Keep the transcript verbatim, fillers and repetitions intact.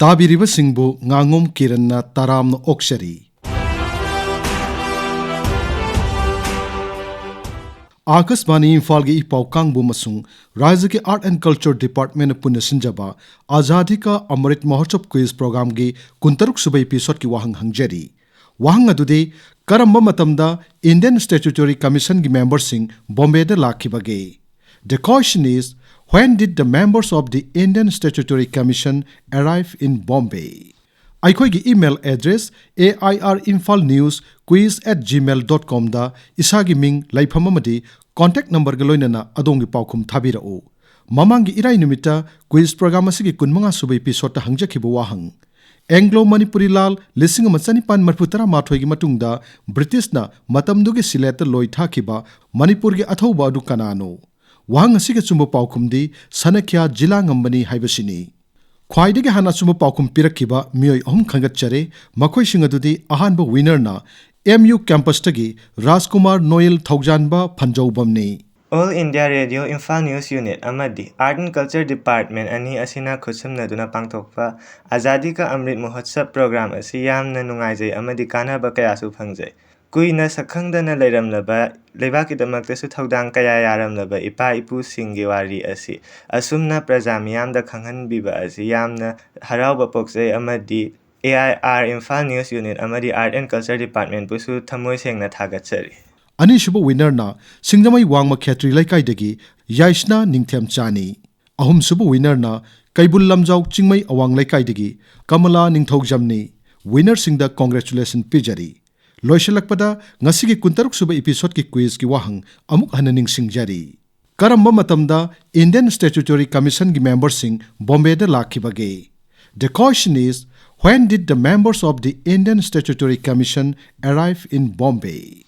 ꯇꯥꯕꯤꯔꯤꯕꯁꯤꯡꯕꯨ ꯉꯥꯉꯣꯝ ꯀꯤꯔꯟꯅ ꯇꯔꯥꯝꯅ ꯑꯣꯛꯆꯔꯤ꯫ ꯑꯥꯀꯥꯁꯕꯥꯅꯤ ꯏꯝꯐꯥꯜꯒꯤ ꯏ ꯄꯥꯎ ꯀꯥꯡꯕꯨ ꯑꯃꯁꯨꯡ ꯔꯥꯖ꯭ꯌꯒꯤ Art and Culture Department ꯄꯨꯟꯅ ꯁꯤꯟꯖꯕ ꯑꯖꯥꯗꯤ ꯀꯥ ꯑꯃ꯭ꯔꯤꯠ ꯃꯍꯣꯠꯁꯕ quiz programꯒꯤ ꯀꯨꯟꯇꯔꯨꯛ ꯁꯨꯕ episodeꯀꯤ ꯋꯥꯍꯪ ꯍꯪꯖꯔꯤ꯫ ꯋꯥꯍꯪ ꯑꯗꯨꯗꯤ, ꯀꯔꯝꯕ ꯃꯇꯝꯗ Indian Statutory Commissionꯒꯤ memberꯁꯤꯡ ꯕꯣꯝꯕꯦꯗ ꯂꯥꯛꯈꯤꯕꯒꯦ? The question is, when did the members of the Indian Statutory Commission arrive in Bombay? ꯑꯩꯈꯣꯏꯒꯤ email address A I R Imphal News Quiz at gmail dot comꯗ ꯏꯁꯥꯒꯤ ꯃꯤꯡ, ꯂꯩꯐꯝ ꯑꯃꯗꯤ contact numberꯒ ꯂꯣꯏꯅꯅ ꯑꯗꯣꯝꯒꯤ ꯄꯥꯎꯈꯨꯝ ꯊꯥꯕꯤꯔꯛꯎ꯫ ꯃꯃꯥꯡꯒꯤ ꯏꯔꯥꯏ ꯅꯨꯃꯤꯠꯇ quiz program ꯑꯁꯤꯒꯤ ꯀꯨꯟꯃꯉꯥ ꯁꯨꯕ episodeꯇ ꯍꯪꯖꯈꯤꯕ ꯋꯥꯍꯪ, Anglo Manipuri ꯂꯥꯜ ꯂꯤꯁꯤꯡ ꯑꯃ ꯆꯅꯤꯄꯥꯟ ꯃꯔꯤꯐꯨ ꯇꯔꯥ ꯃꯥꯊꯣꯏꯒꯤ ꯃꯇꯨꯡꯗ ꯕ꯭ꯔꯤꯇꯤꯁꯅ ꯃꯇꯝꯗꯨꯒꯤ ꯁꯤꯂꯦꯠꯇ ꯂꯣꯏ ꯊꯥꯈꯤꯕ ꯃꯅꯤꯄꯨꯔꯒꯤ ꯑꯊꯧꯕ ꯑꯗꯨ ꯀꯅꯥꯅꯣ? ꯋꯥꯍꯪ ꯑꯁꯤꯒꯤ ꯑꯆꯨꯝꯕ ꯄꯥꯎꯈꯨꯝꯗꯤ ꯁꯅꯈ꯭ꯌꯥ ꯖꯤꯂꯥꯉꯝꯕꯅꯤ ꯍꯥꯏꯕꯁꯤꯅꯤ꯫ ꯈ꯭ꯋꯥꯏꯗꯒꯤ ꯍꯥꯟꯅ ꯑꯆꯨꯝꯕ ꯄꯥꯎꯈꯨꯝ ꯄꯤꯔꯛꯈꯤꯕ ꯃꯤꯑꯣꯏ ꯑꯍꯨꯝ ꯈꯟꯒꯠꯆꯔꯦ꯫ ꯃꯈꯣꯏꯁꯤꯡ ꯑꯗꯨꯗꯤ, ꯑꯍꯥꯟꯕ winnerꯅ M U campusꯇꯒꯤ ꯔꯥꯖꯀꯨꯃꯥꯔ ꯅꯣꯌꯦꯜ ꯊꯧꯖꯥꯟꯕ ꯐꯟꯖꯧꯕꯝꯅꯤ꯫ All India Radio Imphal News Unit ꯑꯃꯗꯤ Art and Culture Department ꯑꯅꯤ ꯑꯁꯤꯅ ꯈꯨꯠꯁꯝꯅꯗꯨꯅ ꯄꯥꯡꯊꯣꯛꯄ ꯑꯖꯥꯗꯤ ꯀꯥ ꯑꯃ꯭ꯔꯤꯠ ꯃꯍꯣꯠꯁꯕ program ꯑꯁꯤ ꯌꯥꯝꯅ ꯅꯨꯡꯉꯥꯏꯖꯩ ꯑꯃꯗꯤ ꯀꯥꯟꯅꯕ ꯀꯌꯥꯁꯨ ꯐꯪꯖꯩ꯫ ꯀꯨꯏꯅ ꯁꯛꯈꯪꯗꯅ ꯂꯩꯔꯝꯂꯕ, ꯂꯩꯕꯥꯛꯀꯤꯗꯃꯛꯇꯁꯨ ꯊꯧꯗꯥꯡ ꯀꯌꯥ ꯌꯥꯔꯝꯂꯕ ꯏꯄꯥ ꯏꯄꯨꯁꯤꯡꯒꯤ ꯋꯥꯔꯤ ꯑꯁꯤ ꯑꯁꯨꯝꯅ ꯄ꯭ꯔꯖꯥ ꯃꯤꯌꯥꯝꯗ ꯈꯪꯍꯟꯕꯤꯕ ꯑꯁꯤ ꯌꯥꯝꯅ ꯍꯔꯥꯎꯕ ꯄꯣꯛꯆꯩ ꯑꯃꯗꯤ A I R Imphal News Unit ꯑꯃꯗꯤ Art and Culture Departmentꯄꯨꯁꯨ ꯊꯃꯣꯏ ꯁꯦꯡꯅ ꯊꯥꯒꯠꯆꯔꯤ꯫ ꯑꯅꯤꯁꯨꯕ winnerꯅ ꯁꯤꯡꯖꯃꯩ ꯋꯥꯡꯃ ꯈꯦꯇ꯭ꯔꯤ ꯂꯩꯀꯥꯏꯗꯒꯤ ꯌꯥꯏꯁꯅꯥ ꯅꯤꯡꯊꯦꯝꯆꯥꯅꯤ꯫ ꯑꯍꯨꯝꯁꯨꯕ winnerꯅ ꯀꯩꯕꯨꯜ ꯂꯝꯖꯥꯎ ꯆꯤꯡꯃꯩ ꯑꯋꯥꯡ ꯂꯩꯀꯥꯏꯗꯒꯤ ꯀꯃꯂꯥ ꯅꯤꯡꯊꯧꯖꯝꯅꯤ꯫ Winnerꯁꯤꯡꯗ congratulation ꯄꯤꯖꯔꯤ꯫ ꯂꯣꯏꯁꯤꯜꯂꯛꯄꯗ ꯉꯁꯤꯒꯤ ꯀꯨꯟꯇꯔꯨꯛ ꯁꯨꯕ episodeꯀꯤ quizꯀꯤ ꯋꯥꯍꯪ ꯑꯃꯨꯛ ꯍꯟꯅ ꯅꯤꯡꯁꯤꯡꯖꯔꯤ꯫ ꯀꯔꯝꯕ ꯃꯇꯝꯗ Indian Statutory Commissionꯒꯤ memberꯁꯤꯡ ꯕꯣꯝꯕꯦꯗ ꯂꯥꯛꯈꯤꯕꯒꯦ? The question is, when did the members of the Indian Statutory Commission arrive in Bombay?